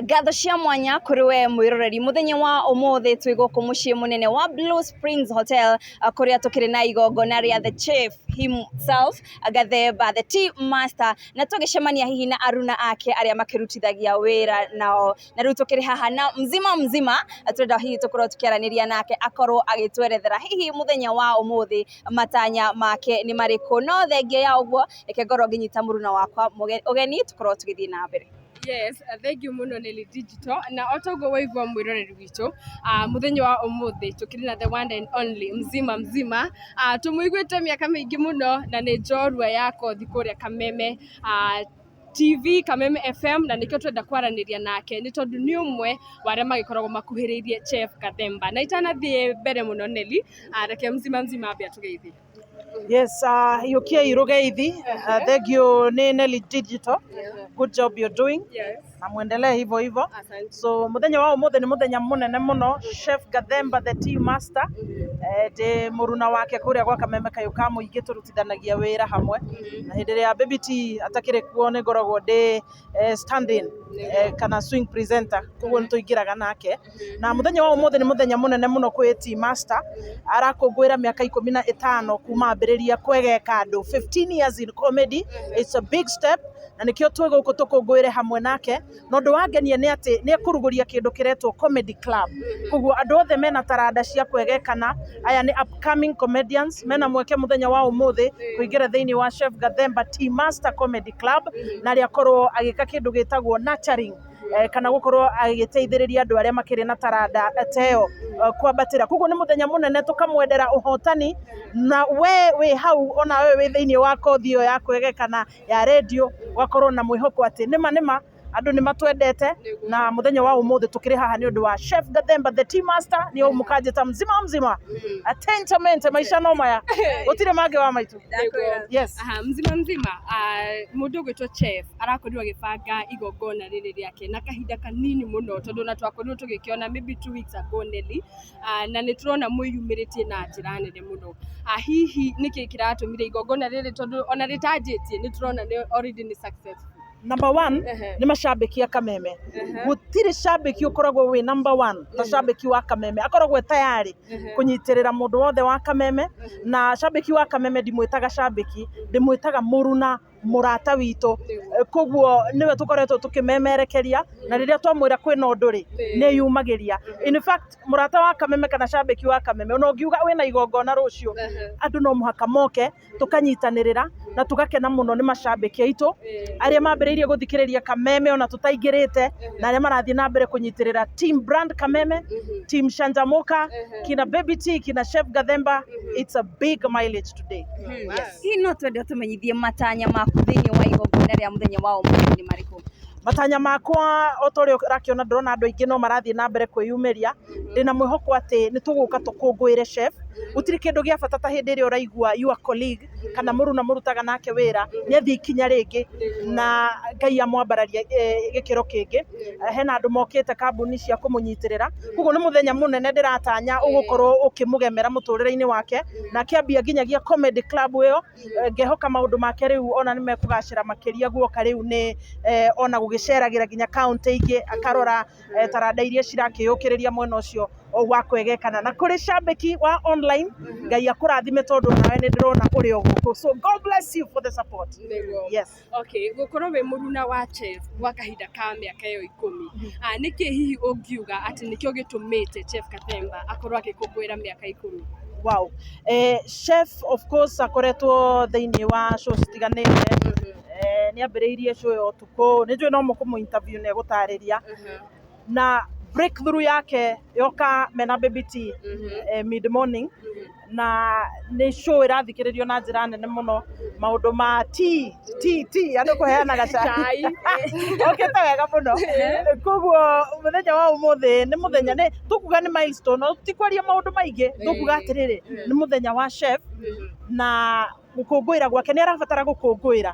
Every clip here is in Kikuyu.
Ngatho cia mwanya kũrĩ we mwĩroreri. Mũthenya wa ũmũthĩ twĩ gũkũ mũciĩ mũnene wa Blue Springs Hotel, kũrĩa tũkĩrĩ na igongona rĩa the chief himself, Gathemba the tea master, na tũgĩcemania hihi na aruna ake arĩa makĩrutithagia wĩra nao. Na rĩu tũkĩrĩ haha na mzima mzima, tũrenda hihi tũkorwo tũkĩaranĩria nake, akorwo agĩtwerethera hihi mũthenya wa ũmũthĩ matanya make nĩ marĩkũ. No thengia ya ũguo, reke ngorwo ngĩnyita mũruna wakwa ũgeni tũkorwo tũgĩthiĩ na mbere. Yes, thank you mũno Nelly Digital. Na o toguo waigua mwĩroreri witũ, mũthenya wa ũmũthĩ tũkĩrĩ na the one and only mzima mzima. Tũmũiguĩte mĩaka mĩingĩ mũno na nĩ njorua ya kothi kũrĩa Kameme TV, Kameme FM, na nĩkĩo twenda kwaranĩria nake nĩ tondũ nĩ ũmwe wa arĩa magĩkoragwo makuhĩrĩirie Chef Gathemba. Na itanathiĩ mbere mũno Nelly, reke mzima mzima ambe atũgeithie. Yes, Yukiei Rugeithi, thank you nĩ Nelly Digital. Good job you're doing. Na muendelee hivyo hivyo. Asante. So muthenya wa umuthi nĩ muthenya munene muno. Chef Gathemba the tea master, ndĩ mũruna wake kũrĩa gwa Kameme Kayũ ka Mũingĩ, tũrutithanagia wĩra hamwe, na hĩndĩ ĩrĩa Baby T atakĩrĩ kuo nĩ ngoragwo ndĩ stand in kana swing presenter, koguo nĩ tũingĩraga nake. Na mũthenya wa ũmũthĩ nĩ mũthenya mũnene mũno kwĩ tea master, arakũngũĩra mĩaka 15 kuma ambĩrĩria kwegeka andũ. 15 years in comedy, it's a big step, na nĩkĩo twĩ gũkũ tũkũngũĩre hamwe nake. Na ũndũ wangenia nĩ atĩ nĩ ekũrugũria kĩndũ kĩretwo comedy club, koguo andũ othe mena taranda cia kwegekana, aya nĩ upcoming comedians, mena mweke mũthenya wa ũmũthĩ kũingĩra thĩinĩ wa Chef Gathemba Tea Master Comedy Club, na rĩ akorwo agĩka kĩndũ gĩtagwo nurturing, kana gũkorwo agĩteithĩrĩria andũ arĩa makĩrĩ na taranda ta ĩyo kwambatĩra. Koguo nĩ mũthenya mũnene, tũkamwendera ũhotani, na we wĩ hau ona we wĩ thĩinĩ wa kothi ĩyo ya kwegekana ya radio, ũgakorwo na mwĩhoko atĩ nĩma nĩma andũ nĩ matwendete. Na mũthenya wa ũmũthĩ tũkĩrĩ haha nĩ ũndũ wa Chef Gathemba the tea master, nĩo mũkanjĩta mzima mzima atentamente. Maica no maya, gũtirĩ mangĩ wa maitũ. Yes. Aha, mzima mzima, mũndũ ũgwĩtwo Chef arakorirwo agĩbanga igongona rĩrĩ rĩake na kahinda kanini mũno, tondũ ona twakorirwo tũgĩkĩona maybe 2 weeks ago Nelly, na nĩ tũrona mwĩyumĩrĩtie na njĩra nene mũno. Hihi nĩkĩ kĩratũmire igongona rĩrĩ, tondũ ona rĩtanjĩtie nĩ tũrona nĩ already nĩ successful? Number one, nĩ macambĩki a Kameme. Gũtirĩ cambĩki ũkoragwo wĩ number one ta cambĩki wa Kameme, akoragwo e tayari kũnyitĩrĩra mũndũ wothe wa Kameme. Na cambĩki wa Kameme ndimwĩtaga cambĩki, ndĩmwĩtaga mũruna, mũrata witũ. Koguo nĩwe tũkoretwo tũkĩmemerekeria, na rĩrĩa twamwĩra kwĩna ũndũ rĩ, nĩ yumagĩria. In fact, mũrata wa Kameme kana cambĩki wa Kameme, ona ũngiuga wĩna igongona rũciũ, andũ no mũhaka moke, tũkanyitanĩrĩra na tũgakena mũno. Nĩ macambĩki aitũ arĩa mambĩrĩirie gũthikĩrĩria Kameme ona tũtaingĩrĩte, na arĩa marathiĩ na mbere kũnyitĩrĩra team brand Kameme, team Shanjamuka, kina Baby T, kina Chef Gathemba. It's a big mileage today, yes. Hihi no twende ũtũmenyithie matanya maku thĩinĩ wa igongona rĩa mũthenya wa ũmũthĩ nĩ marĩkũ? Matanya makwa, o ta ũrĩa ũrakĩona, ndĩrona andũ aingĩ no marathiĩ na mbere kwĩyumĩria. Ndĩna mwĩhoko atĩ nĩ tũgũka tũkũngũĩre chef. Gũtirĩ kĩndũ gĩa bata ta hĩndĩ ĩrĩa ũraigua your colleague kana mũruna mũrutaga nake wĩra nĩ athiĩ ikinya rĩngĩ na Ngai amwambararia gĩkĩro kĩngĩ. Hena andũ mokĩte kambuni cia kũmũnyitĩrĩra, koguo nĩ mũthenya mũnene ndĩratanya ũgũkorwo ũkĩmũgemera mũtũrĩre-inĩ wake, na akĩambia nginyagia comedy club ĩyo. Ngehoka maũndũ make rĩu ona nĩ mekũgacĩra makĩria guoka rĩu nĩ ona gũgĩceragĩra nginya kaũntĩ ingĩ, akarora taranda iria cirakĩyũkĩrĩria mwena ũcio wa kwegekana. Na kũrĩ cambĩki wa online, Ngai akũrathime, tondũ nawe nĩ ndĩrona ũrĩ o gũkũ. So God bless you for the support. Yes. Okay, gũkorwo wĩ mũruna wa chef gwa kahinda ka mĩaka ĩyo 10, nĩkĩ hihi ũngiuga atĩ nĩkĩo gĩtũmĩte Chef Kathemba akorwo agĩkũngũĩra mĩaka 10? Wow. Chef of course akoretwo thĩinĩ wa show citiganĩte. Nĩ ambĩrĩirie show ya ũtukũ, nĩ njũĩ no mũkũmũ interview nĩ egũtarĩria, na breakthrough yake yoka mena Baby T, mid morning, na nĩ show ĩrathikĩrĩrio na njĩra nene mũno. Maũndũ ma tea tea tea, andũ kũheanaga cai, okĩte wega mũno. Koguo mũthenya wa ũmũthĩ nĩ mũthenya nĩ tũkuga nĩ milestone. No ti kwaria maũndũ maingĩ, tũkuga atĩrĩrĩ, nĩ mũthenya wa chef na Gũkũngũĩra gwake, nĩ arabatara gũkũngũĩra,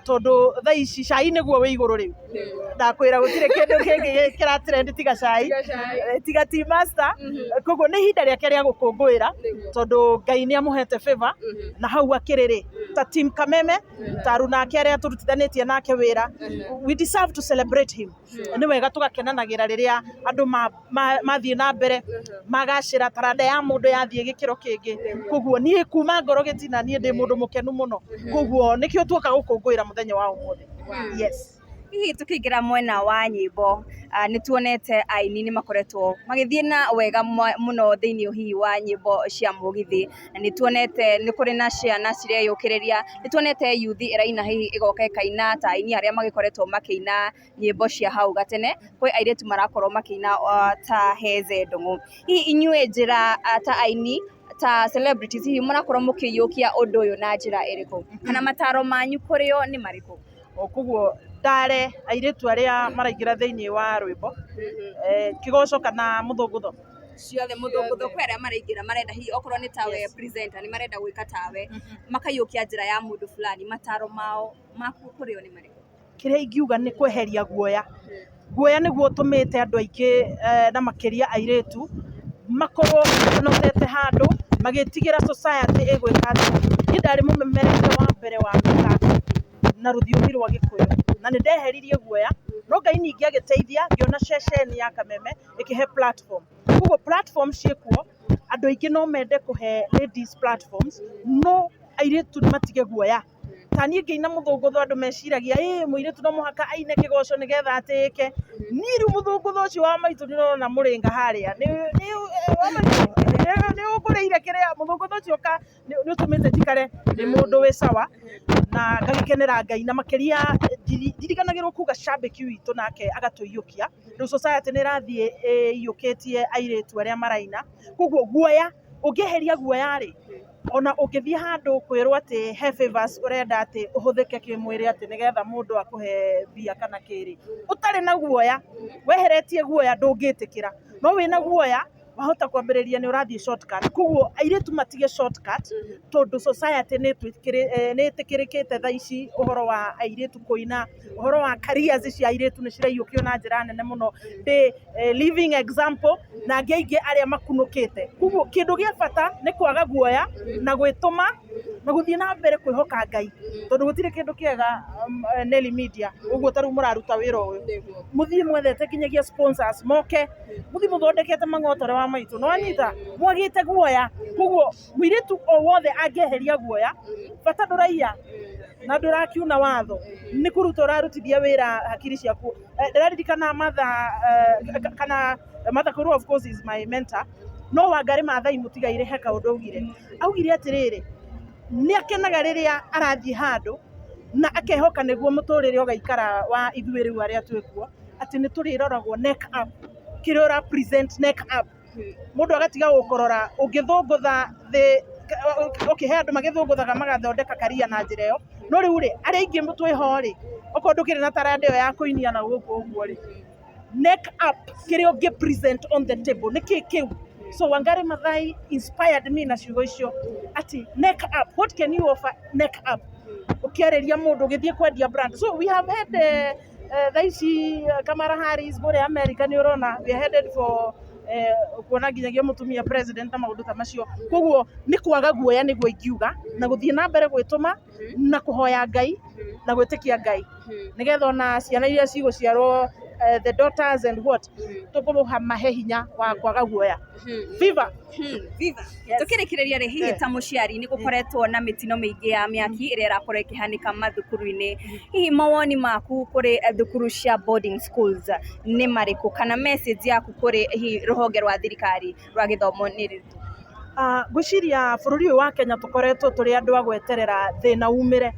tondũ thaa ici cai nĩguo wĩ igũrũ rĩu. Ndakwĩra gũtirĩ kĩndũ kĩngĩ kĩra trend tiga cai. Tiga cai. Tiga tea master. Koguo nĩ ihinda rĩake rĩa gũkũngũĩra, tondũ Ngai nĩ amũhete favor na hau akĩrĩ rĩ, ta team Kameme, ta aruna ake arĩa tũrutithanĩtie nake wĩra, we deserve to celebrate him. Nĩ wega tũgakenanagĩra rĩrĩa andũ mathiĩ na mbere, magacĩra, taranda ya mũndũ yathiĩ gĩkĩro kĩngĩ. Koguo niĩ kuma ngoro gĩtina, niĩ ndĩ mũndũ mũkenu mũno. Koguo nĩkĩo tuoka gũkũngũĩra mũthenya wa ũmũthĩ, yes. Hihi tukĩingĩra mwena wa nyĩmbo, nĩ tuonete aini nĩ makoretwo magĩthiĩ na wega mũno thĩinĩ hihi wa nyĩmbo cia mũgithi, na nĩ tuonete nĩ kũrĩ na ciana cireyũkĩrĩria, nĩ tuonete yuthi ĩraina, hihi ĩgoka ĩkaina ta aini arĩa magĩkoretwo makĩina nyĩmbo cia hau gatene, kwĩ airĩtu marakorwo makĩina ta Heze Ndũng'ũ. Hihi inyuĩ njĩra ta aini, ta celebrities, hihi mũrakorwo mũkĩiyũkia ũndũ ũyũ na njĩra ĩrĩkũ, kana mataro manyu kũrĩ o nĩ marĩkũ? O koguo ndare airĩtu arĩa maraingĩra thĩinĩ wa rwĩmbo, kĩgoco kana mũthũngũtho? Ciothe, mũthũngũthũ. Kwĩ arĩa maraingĩra, marenda hihi okorwo nĩ tawe presenter, nĩ marenda gwĩka tawe, makaiyũkia njĩra ya mũndũ fulani, mataro mao maku kũrĩ o nĩ marĩkũ? Kĩrĩa ingiuga nĩ kweheria guoya. Guoya nĩguo ũtũmĩte andũ aingĩ, na makĩria airĩtu, makorwo manotete handũ magĩtigĩra society ĩgwĩka atĩa. Niĩ ndarĩ mũmemerekia wa mbere wa mĩthako na rũthiomi rwa Gĩkũyũ, na nĩ ndeheririe guoya, no Ngai ningĩ agĩteithia, ngĩona ceceni ya Kameme ĩkĩhe platform. Koguo platform ciĩkuo, andũ aingĩ no mende kũhe ladies platforms, no airĩtu nĩ matige guoya. Ta niĩ ngĩina mũthũngũtho, andũ meciragia ĩ mũirĩtu no mũhaka aine kĩgoco nĩgetha atĩĩke. Niĩ rĩu mũthũngũtho ũcio wa maitũ ndĩrona mũrĩnga harĩa wa maitũ nĩ ũngũrĩire kĩrĩa mũthũngũtho ũcio nĩ ũtũmĩte njikare ndĩ mũndũ wĩ sawa na ngagĩkenera Ngai, na makĩria ndiriganagĩrwo kuga cambĩki witũ nake agatũiyũkia. Rĩu society nĩ ĩrathiĩ ĩiyũkĩtie airĩtu arĩa maraina. Koguo guoya, ũngĩeheria guoya rĩ, ona ũngĩthiĩ handũ kwĩrwo atĩ he favors ũrenda atĩ ũhũthĩke kĩmwĩrĩ atĩ nĩgetha mũndũ akũhe mbia kana kĩrĩ, ũtarĩ na guoya, weheretie guoya, ndũngĩtĩkĩra. No wĩna guoya, wahota kwambĩrĩria nĩ ũrathiĩ shortcut. Koguo airĩtu matige shortcut, tondũ society nĩ ĩtĩkĩrĩkĩte thaa ici ũhoro wa airĩtu kũina, ũhoro wa careers cia airĩtu nĩ ciraiyũkio na njĩra nene mũno. Ndĩ living example na angĩ aingĩ arĩa makunũkĩte. Koguo kĩndũ gĩa bata nĩ kwaga guoya na gwĩtũma na gũthiĩ na mbere kwĩhoka Ngai, tondũ gũtirĩ kĩndũ kĩega, Nelly Media, ũguo ta rĩu mũraruta wĩra ũyũ, mũthiĩ mwethete nginyagia sponsors moke, mũthiĩ mũthondekete mang'otore wa maitũ, nĩ wanyita, mwagĩte guoya. Koguo mũirĩtu o wothe angĩeheria guoya, bata ndũraiya na ndũrakiuna watho, nĩ kũruta ũrarutithia wĩra hakiri ciaku. Ndĩraririkana Martha, kana Martha Karua of course is my mentor, no Wangari Maathai mũtigairĩ he kaũndũ augire. Augire atĩrĩrĩ, nĩ akenaga rĩrĩa arathiĩ handũ na akehoka nĩguo mũtũrĩre ũgaikara wa ithuĩ rĩu arĩa twĩkuo, atĩ nĩ tũrĩroragwo neck up, kĩrĩa ũra present neck up, mũndũ agatiga gũkũrora ũngĩthũngũtha thĩ. Okay, he andũ magĩthũngũthaga magathondeka career na njĩra ĩyo, no rĩu rĩ, arĩa aingĩ twĩho rĩ, okorwo ndũkĩrĩ na taranda ĩyo ya kũinia na gũkũ ũguo rĩ, neck up, kĩrĩa ũngĩ present on the table nĩ kĩ kĩu. So Wangari Maathai inspired me na ciugo icio atĩ neck up, what can you offer neck up, ũkĩarĩria mũndũ, ũgĩthiĩ kwendia brand. So we have had thaa ici Kamala Harris kũrĩa America, nĩ ũrona we are headed for kuona nginyagia mũtumia president na maũndũ ta macio. Koguo nĩ kwaga guoya nĩguo ingiuga, na gũthiĩ na mbere gwĩtũma na kũhoya Ngai na gwĩtĩkia Ngai, nĩgetha ona ciana iria cigũciarwo, the daughters and what, tũkũmahe hinya wa kwaga guoya. Viva! Viva! Tukĩrĩkĩrĩria rĩ, hihi ta mũciari, nĩ gũkoretwo na mĩtino mĩingĩ ya mĩaki ĩrĩa ĩrakorwo ĩkĩhanĩka mathukuru-inĩ, hihi mawoni maku kũrĩ thukuru cia boarding schools nĩ marĩkũ, kana message yaku kũrĩ hihi rũhonge rwa thirikari rwa gĩthomo nĩ rĩrĩkũ? Ngwĩciria bũrũri ũyũ wa Kenya tũkoretwo tũrĩ andũ a gweterera thĩna umĩre,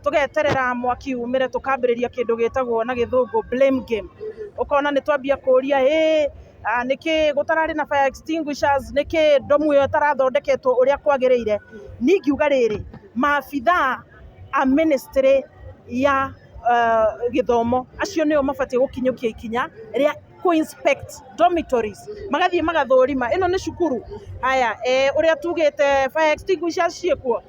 tũgeterera mwaki umĩre, tũkambĩrĩria kĩndũ gĩtagwo na gĩthũngũ blame game. Ũkona nĩ twambia kũria ĩ nĩkĩ gũtararĩ na fire extinguishers, nĩkĩ ndomu ĩyo ĩtarathondeketwo ũrĩa kwagĩrĩire. Niĩ ingiuga rĩrĩ, maabithaa a ministry ya gĩthomo acio nĩo mabatiĩ gũkinyũkia ikinya rĩa Kũ inspect dormitories, magathiĩ magathũrima ĩno nĩ cukuru haya, ũrĩa tugĩte fire extinguishers ciĩkuo,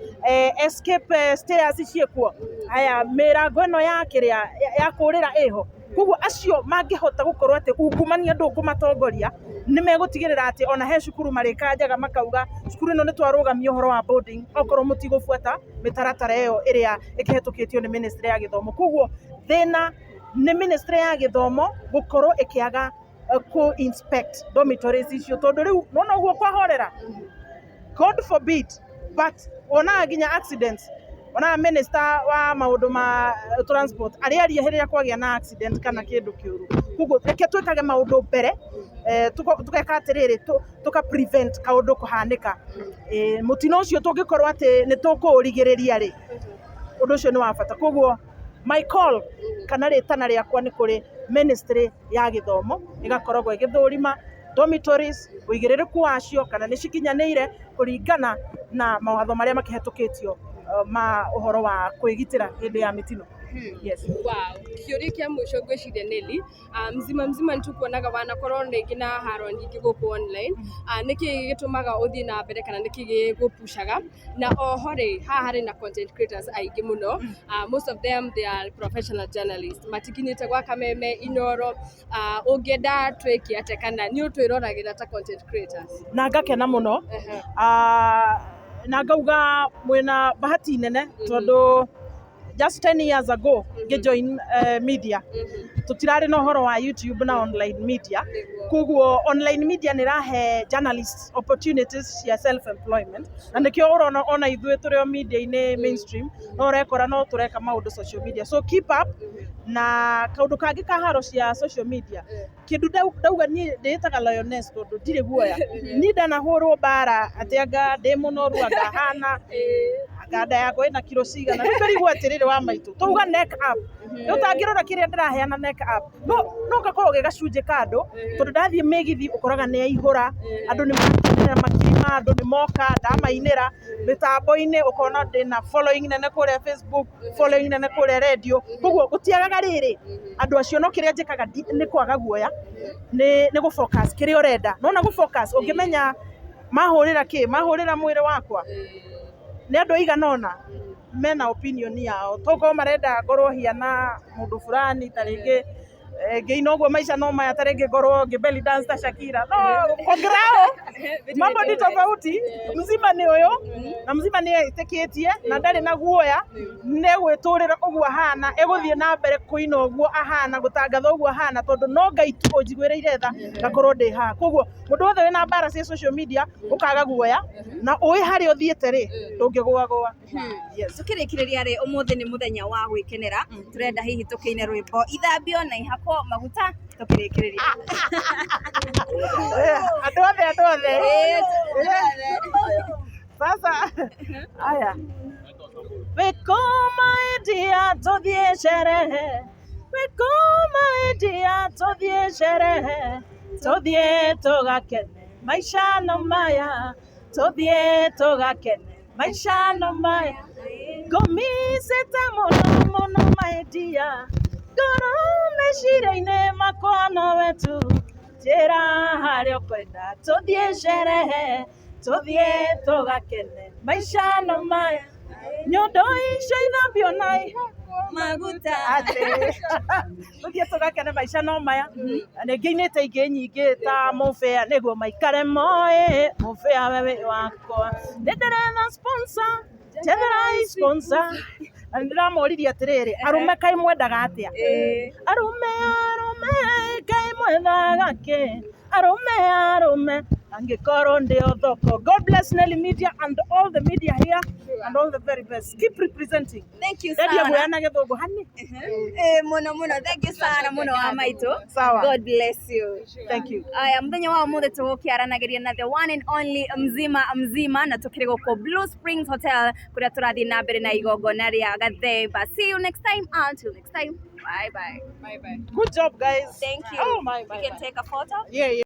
escape stairs ciĩkuo, haya mĩrango ĩno ya kĩrĩa ya kũrĩra ĩho. Koguo acio mangĩhota gũkorwo atĩ ungumania ndũkũmatongoria, nĩ megũtigĩrĩra atĩ ona he cukuru marĩkanjaga makauga cukuru ĩno nĩ twarũgamia ũhoro wa boarding okorwo mũtigũbuata mĩtaratara ĩyo ĩrĩa ĩkĩhetũkĩtio nĩ ministry ya gĩthomo. Koguo thĩna nĩ ministry ya gĩthomo gũkorwo ĩkĩaga kũ inspect dormitories icio, tondũ rĩu nona ũguo kwahorera, God forbid, but wonaga nginya accidents, wonaga minister wa maũndũ ma transport arĩaria hĩndĩ ĩrĩa kwagĩa na accident kana kĩndũ kĩũru. Koguo reke twĩkage maũndũ mbere, tũgeka atĩrĩrĩ, tũka prevent kaũndũ kũhanĩka. Mũtino ũcio tũngĩkorwo atĩ nĩ tũkũũrigĩrĩria rĩ, ũndũ ũcio nĩ wa bata. Koguo my call kana rĩtana rĩakwa nĩ kũrĩ ministry ya gĩthomo ĩgakoragwo ĩgĩthũrima dormitories, ũigĩrĩrĩku wacio kana nĩ cikinyanĩire kũringana na mawatho marĩa makĩhetũkĩtio ma ũhoro wa kwĩgitĩra hĩndĩ ya mĩtino. Yes. Wow, kĩũria kĩa mũico ngwĩciria Nelly, mzima mzima nĩtũkuonaga wanakorwo rĩngĩ na haro nyingĩ gũkũ online, nĩkĩ gĩtũmaga ũthiĩ na mbere kana nĩkĩ gĩgũpushaga? Na oho rĩ, haha harĩ na content creators aingĩ mũno, most of them they are professional journalists, matikinyĩte gwa Kameme Inoro, ũngĩenda twĩke atĩa kana nĩ ũtwĩroragĩra ta content creators? Na ngakena mũno. Na ngauga mwĩna bahati nene tondũ just 10 years ago ngĩjoin media, tũtirarĩ na ũhoro wa YouTube na online media. Koguo online media nĩ ĩrahe journalists opportunities cia self employment, na nĩkĩo ũrona ona ithuĩ tũrĩ o media-inĩ mainstream no ũrekora no tũreka maũndũ social media. So keep up. Na kaũndũ kangĩ ka haro cia social media, kĩndũ ndauga niĩ ndĩĩtaga lioness tondũ ndirĩ guoya. Niĩ ndanahũrwo mbara atĩ anga ndĩ mũnoru, anga hana anga nda yakwa ĩna kiro cigana, rĩu ngarigwo atĩrĩrĩ, wa maitũ twauga neck up, rĩu ũtangĩrora kĩrĩa ndĩraheana neck up, no gakorwo ge gacunjĩ ka andũ, tondũ ndathiĩ mĩgithi ũkoraga nĩ yaihũra, andũ nĩ makenera, makiri ma andũ nĩ moka ndamainĩra mĩtambo-inĩ, ũkona ndĩna following nene kũrĩa Facebook, following nene kũrĩa radio, koguo gũtiagaga rĩrĩ andũ acio. No kĩrĩa njĩkaga nĩ kwaga guoya, nĩ gũ focus kĩrĩa ũrenda, nona gũ focus ũngĩmenya mahũrĩra kĩ mahũrĩra mwĩrĩ wakwa nĩ andũ aigana ũna mena opinion yao, tokorwo marenda ngorwo hiana mũndũ fulani, ta rĩngĩ ngĩina ũguo maica no maya, ta rĩngĩ ngorwo ngĩ belly dance ta Shakira, no kwa grao mambo ni tofauti. Mzima nĩ ũyũ na mzima nĩ etĩkĩtie na ndarĩ na guoya, nĩ gwĩtũrĩra ũguo ahana, egũthiĩ na mbere kũina ũguo ahana, gũtangatha ũguo ahana, tondũ no Ngai tu ũnjiguĩrĩire tha ngakorwo ndĩ haha. Koguo mũndũ wothe wĩna mbara cia social media, ũkaga guoya na ũĩ harĩa ũthiĩte rĩ, ndũngĩgũagũa. Yes. Tukĩrĩkĩrĩria rĩ, ũmũthĩ nĩ mũthenya wa gwĩkenera, tũrenda hihi tũkĩine rwĩmbo ithambio na ihakwo maguta tukĩrĩkĩrĩria. Andũ othe, andũ othe. Sasa aya wĩkũma ĩndia tũthiĩ sherehe, wĩkũma ĩndia tũthiĩ sherehe, tũthiĩ tũgakene maica no maya, tũthiĩ tũgakene maica no maya, ngũmicĩte mũno mũno maidia, ngorwo meciria-inĩ makwa nowe tu, njĩra harĩa ũkwenda tũthiĩ sherehe, tũthiĩ tũgakene maica no maya, nyondo icio ithambio na ihakwo maguta. Atĩ tũthiĩ tũgakene maica no maya. Na ningĩ inĩte ingĩ nyingĩ ta mũbĩa nĩguo maikare moĩ mũbĩa we wĩ wakwa, nĩ ndĩretha sponsor, njetherai sponsor. Na nĩ ndĩramoririe atĩrĩrĩ, arũme kaĩ mwendaga atĩa? Arũme, arũme kaĩ mwethaga kĩ? Arũme, arũme, angĩkorwo ndĩ o thoko. God bless Nelly Media and all the media here and all the very best. Keep representing. Thank you ndendia sana. Guoya na gĩthũngũ hani. Muno muno, thank you sana muno wa maitũ. Sawa. God bless you. Thank you. Aya, muthenya wa umuthi tũgũkĩaranageria na the one and only mzima mzima, na tukĩrĩ gũkũ Blue Springs Hotel kũrĩa tũrathiĩ na mbere na igongona rĩa Gathemba. See you next time. Until next time, bye bye. Bye bye. Good job, guys. Thank you. Oh my, my, We can my. take a photo. Yeah.